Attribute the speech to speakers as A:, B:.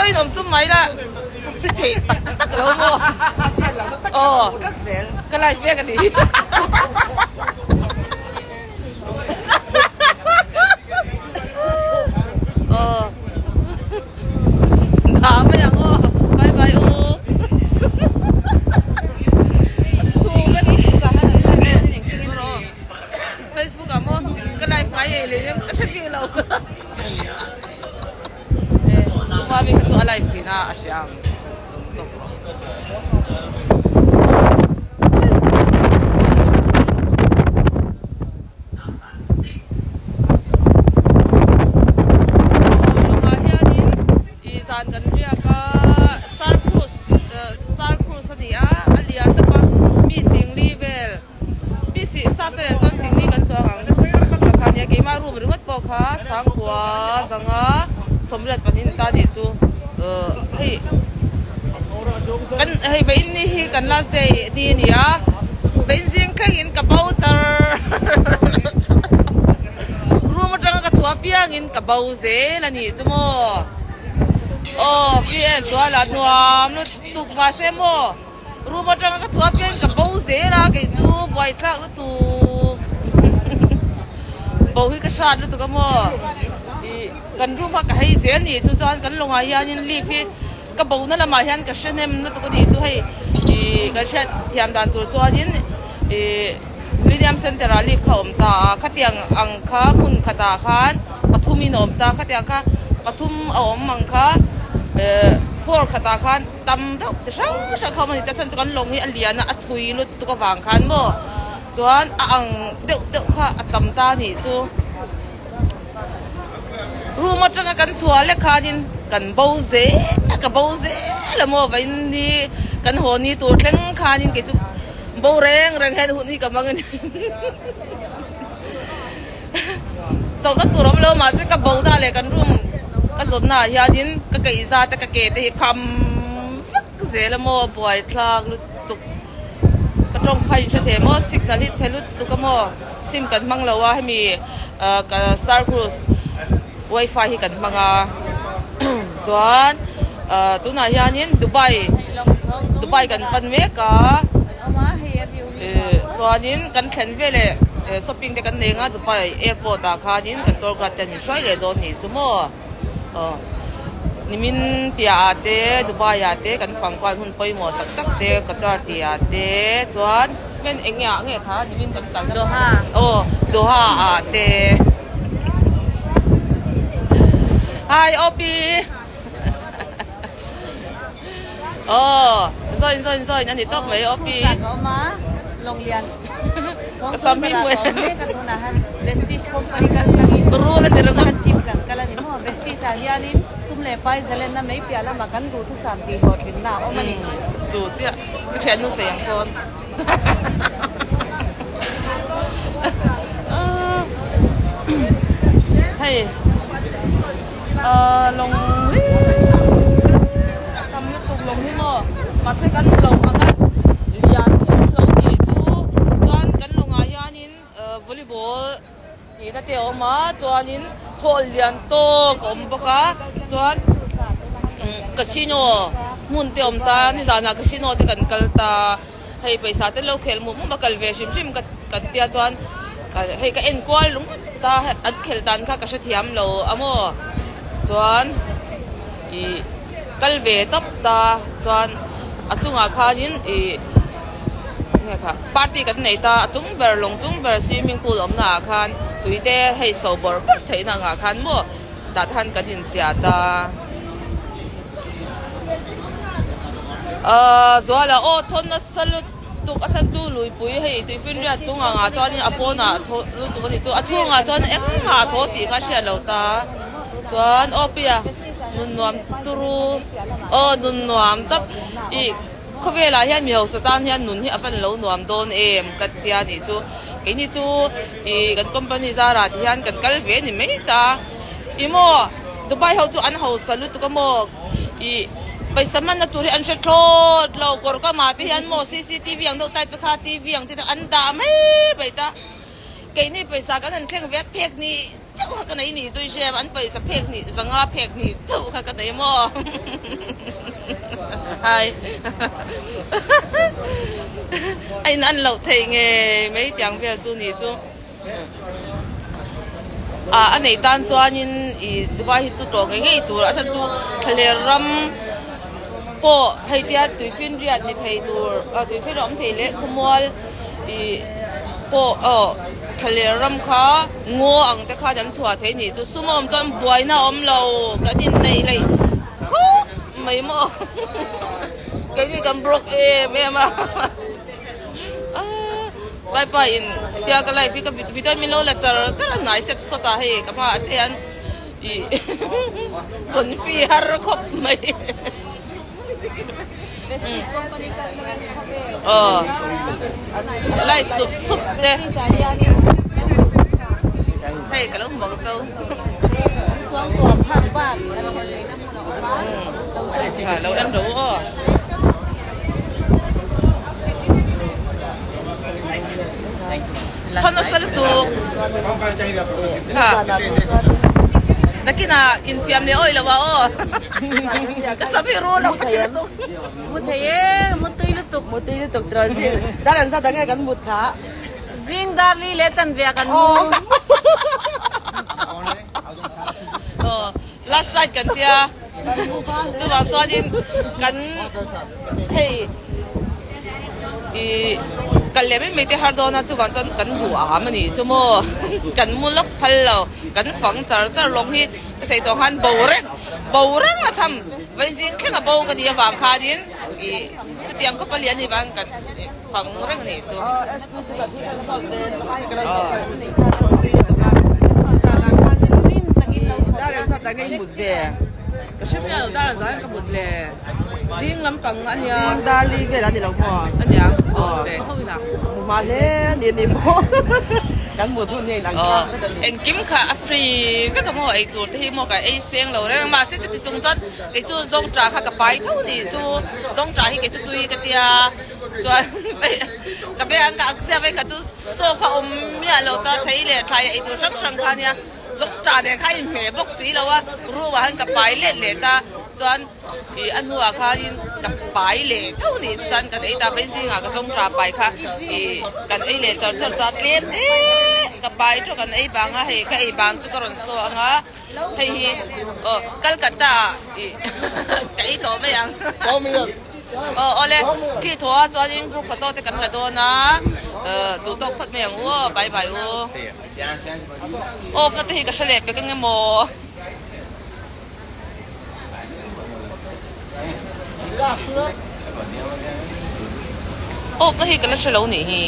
A: deuhin awm tum mai la, a theih tak tak lo maw?
B: A chhiat lohna tak ka hmu tlat zel.
A: Ka live mek a ni. Aw. Dah mai ang aw. Bye bye u. Thu vek. Facebook ah maw ka live ngai ei leh em ka hre bik lo. Mami kha chu a live thin a a hria ang. Lawngah hianin ih zan kan riak a Star Cruise Star Cruise a ni a a lian tawp a mi singli vel mi si staff te nen chuan singli kan chuang ang kha nia keimah room ringawt pawh kha sangkua zanga sawmriat pahnih ta nih chu hei kan hei vawiin ni hi kan last day ni a ni a vawiin zing thlengin ka bo char room atanga ka chhuah apiangin ka bo zel a nih chu maw aw vs zuala nuam lutuk mahse maw room atanga ka chhuah apiangin ka bo zel a kei chu buaithlak lutuk bo hi ka hrat lutuk a maw ih kan room kha ka hei zel nih chu chuan kan lawngah hianin lift hi ka bo na lamah hian ka hre hnem lutuk a nih chu hei ih kan hriat thiam dan tur chuanin ih Millennium Centre ah lift kha a awm ta a khatiang ang kha hmun khatah khan pathum in a awm ta khatiang kha pathum a awm ang kha eh floor khatah khan tam deuh chi hrang hrang kha a awm a ni chuan chu kan lawng hi a lian a a thui lutuk avang khan maw chuan a ang deuh deuh kha a tam ta a nih chu. Room atanga kan chhuah lek khanin kan bo zel a, ka bo zel a maw vawiin ni kan haw ni tur thleng khanin kei chu bo reng reng hian hun hi ka hmang a ni. Chawlhna tur awm lo mahse ka bo na leh kan room ka zawnna ah hianin ka keihza te ka ke te hi kham vek zel a maw buaithlak lutuk ka tawngkhai in hre thei maw signal hi chhe lutuk a maw. Sim kan hmang lo a hemi star cruise wifi hi kan hmang a chuan tunah hianin Dubai Dubai kan pan mek a chuanin kan thlen veleh shopping te kan nei ang a Dubai airport ah khanin kan tour guide ten min hruai leh dawn nih chu maw aw nimin piah ah te Dubai ah te kan fang kual hun pawimawh tak tak te Qatar tih ah te chuan. Men eng nge ah nge kha nimin kan kal na
B: Doha.
A: Aw Doha ah te. Hi Opi. Aw join join join ani tawp mai Opi.
B: Ka awm a Longlian chhawng
A: Sam hi
B: ber ah
A: mui.
B: ka awm mek a tunah han Vestige company kal tlangin
A: Rul ani ringawt.
B: kan trip kan kal ani maw Vestige ah hianin sum leh pai zalenna mai piah lamah kan duhthusam tih hlawhtlinna a awm ani.
A: Chu chiah. Ka thiannu sei ang sawn. Hei lawng hi tam lutuk lawng hi maw mahse kan lawng anga lian hi an lo tih chu chuan kan lawngah hianin volleyball tihna te a awm a chuanin hall lian tawk a awm bawk a chuan casino hmun te a awm ta nizanah casino te kan kal ta hei pawisa te lo khelh mup mup a kal ve hrim hrim ka kan tia chuan hei ka en kual ringawt ta an khelh dan kha ka hrethiam lo a maw chuan ih kal ve tawp ta chuan a chungah khanin ih. Nge kha party kan nei ta a chung ber lawng chung ber swimming pool awmna ah khan tui te hei so bawrh bawrh theihna angah khan maw tah te khan kan inchiah ta ahh zuala aw thawn nasa lutuk a chhan chu luipui hei tuifinriat chung angah chuanin a pawnah thaw lutuk a ni chu a chhungah chuan engmah a thaw tih kha a hriat lo ta chuan aw puia nun nuam turu aw nun nuam tak ih. Khawvelah hian mi hausa tan hian nun hi a van lo nuam dawn em ka tia nih chu keini chu ih kan company zarah ti hian kan kal ve ni mai ta ih maw Dubai ho chu an hausa lutuk a maw ih pawisa hmanna tur hi an hre thlawt lo kawr kamah te hian maw cctv ang deuh type te kha tv ang chi te an dah mai mai ta. Keini pawisa kan han thleng ve a, phek hnih chauh kha ka nei ni chu i hria em? An pawisa phek hnih, 500 phek hnih chauh kha ka nei maw? Hai. A in an loh theih ngei mai tiang vel chu ni chu. Ah a neih tan chuanin ih Dubai hi chu tlawh ngei ngei tur a chhan chu thlaler ram pawh hei tia tuifinriat ni thei tur ah tuifinriat awm thei leh khawmual ih pawh aw thlaler ram kha ngaw ang te khan an chhuah thei nih chu sum a awm chuan buaina a awm lo kan inneih hleih khawp mai maw keini kan broke em em a. Vaipa in tia ka life hi ka video min lo la char char a hnai set sawt a hei ka hmaah che hian ih confi har khawp mai aw life sup sup te hei ka lo hmu ang chau lo en ro aw. Thawn nasa lutuk ha nakinah infiam leh awih lo ah aw ka sam hi ru lo ka ti lutuk
B: mu thei e mu tui lutuk
C: mu tui lutuk tiraw zing dar an zat ang nge kan mut kha
B: zing dar li leh chanve ah kan mu
A: aw last night kan tia Chuvang chuanin kan hei ih kal leh mai mai te har dawn a chuvang chuan kan duh am a nih chu maw kan mu lawk phal lo kan fang char char lawng hi ka sawi tawh khan bo reng bo reng a tham vaizing thleng a bo ka nih avang khanin ih chutiang khawp a lian a nih vang kan fang reng a nih chu. Ka hre miah lo dar an zai ka mut le zing lampang a nia.
C: Zing dar li vel a ni lo maw?
A: A nia ve ho ina.
C: Mu hma hle a ni ni maw? Kan mut hun hi a inang tlang vek a ni.
A: Engkim kha a free vek a maw ei tur te hi maw ka ei seng lo reng a mahse chuti chung chuan kei chu zawngṭah kha ka pai tho a ni chu zawngṭah hi kei chu tui ka tia chuan ka be ang ka ak zia vek kha chu chaw kha awm miah lo ta thei leh thlai ei tur hrang hrang kha nia. Zawngṭah nen kha a inhmeh bawk si lo a, room ah khan ka pai let let a, chuan ih a hnuah khanin ka pai leh tho ni chu chuan kan ei ta phei zingah ka zawngṭah pai kha ih kan ei leh char char ta tlem te ka pai tawh kan ei bang a hei ka ei bang chu ka rawn saw ang a hei hi aw Calcutta ah ih ka ei tawh mai ang aw awle khi thaw a chuanin group photo te kan la dawn a duh tawk phawt mai ang u aw bye bye u. Aw fa te hi ka hre leh pek eng emaw. Aw fa hi ka la hre lo nih hi.